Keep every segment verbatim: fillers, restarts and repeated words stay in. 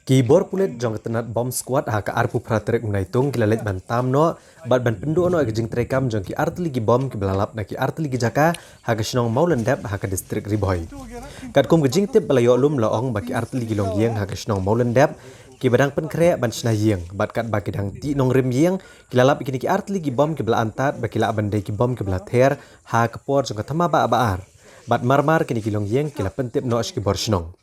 Ki bor pulit jong ka tnat Bomb Squad ha ka arphew phra tarik u Naitung ki la leit ban tam noh bad ban pynduh noh ïa ka jingtreikam jong ki artylli ki bom kiba la lap na ki artylli ki jaka ha ka shnong Mawlyndep ha ka distrik Ri Bhoi. Katkum ka jingtip ba la ïoh lum la ong ba ki artylli ki longïing ha ka shnong Mawlyndep kiba dang pynkhreh ban shna ïing bad katba ki dang tih nongrim ïing ki la lap ïa kine ki artylli ki bom kiba la antad ba ki lah ban dei ki bom kiba la ther ha ka por jong ka thma ba ba ar. Bad marmar kine ki longïing ki la pyntip noh sha ki bor shnong.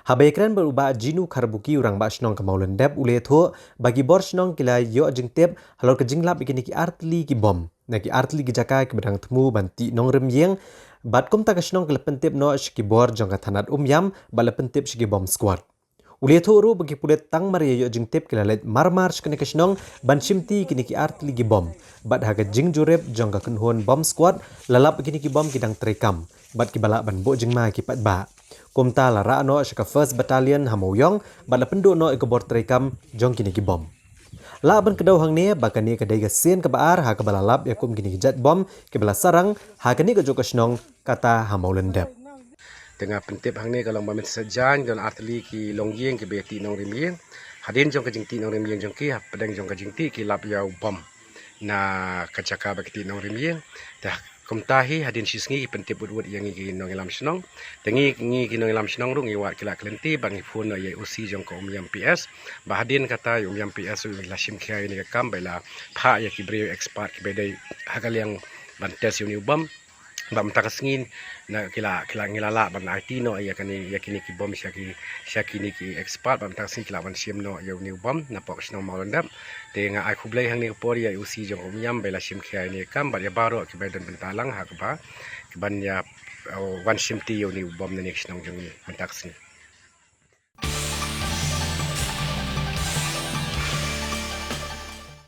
Haba ïakren bad u Bah Jinu Kharbuki, u rangbah shnong ka Mawlyndep, u la ïathuh ba ki bor shnong ki la ïoh jingtip halor ka jinglap ïa kine ki artylli ki bom na ki artylli ki jaka kiba dang thmu ban tih nongrim ïing. Bad kumta ka shnong ki la pyntip noh sha ki bor jong ka tnat Umiam bad la pyntip sha ki Bomb Squad. U la ïathuh ruh ba ki pulit tang mar ïa ïoh jingtip ki la leit marmar sha kane ka shnong ban shimti kine ki artylli ki bom. Bad ha ka jingjurip jong ka kynhun Bomb Squad la lap ïa kine ki bom ki dang treikam bad kiba lah ban buh jingma ïa ki paidbah. Kumta la rah noh sha ka First Battalion ha Mawïong bad la pynduh noh ïa ka bor treikam jong kine ki bom. Lah ban kdew hangne ba kane ka dei ka sien kaba ar ha kaba la lap ïa kum kine ki jait bom kiba la sarang ha kane ka juh ka shnong kata ha Mawlyndep. Te nga pyntip hangne ka long ba mynta sa jan don artylli ki longïing kiba ïa tih nongrim ïing. Hadien jong ka jingtih nongrim ïing jong ki, hapdeng jong ka jingtih ki lap ïa u bom na ka jaka ba ki tih nongrim ïing. Te kumta hi hadien shisngi ki pyntip wut wut ïa ngi ki nongïalam shnong. Te ngi, ngi ki nongïalam shnong ruh ngi wad ki la ka lynti bad ngi phone noh ïa u O C jong ka Umiam P S. Ba hadien kata ïa Umiam P S ruh la shim khia ïa kane ka kam ba la phah ïa ki briew expert kiba dei ha ka liang ban test ïa une u bom. Ba mynta ka sngi na ki la, ki la, ngi la lah ban aiti noh ïa kane, ïa kine ki bom sha ki, sha kine ki expert, ba mynta ka sngi ki lah ban shim noh ïa une u bom napoh ka shnong Mawlyndep. Te nga ai khublei hangne ka por ïa u O C jong ka Umiam ba la shim khia ïa kane ka kam bad ïa baroh kiba don bynta lang ha kaba, kiban ïa, oh, wan shimti ïa une u bom na kane ka shnong jong ngi mynta ka sngi.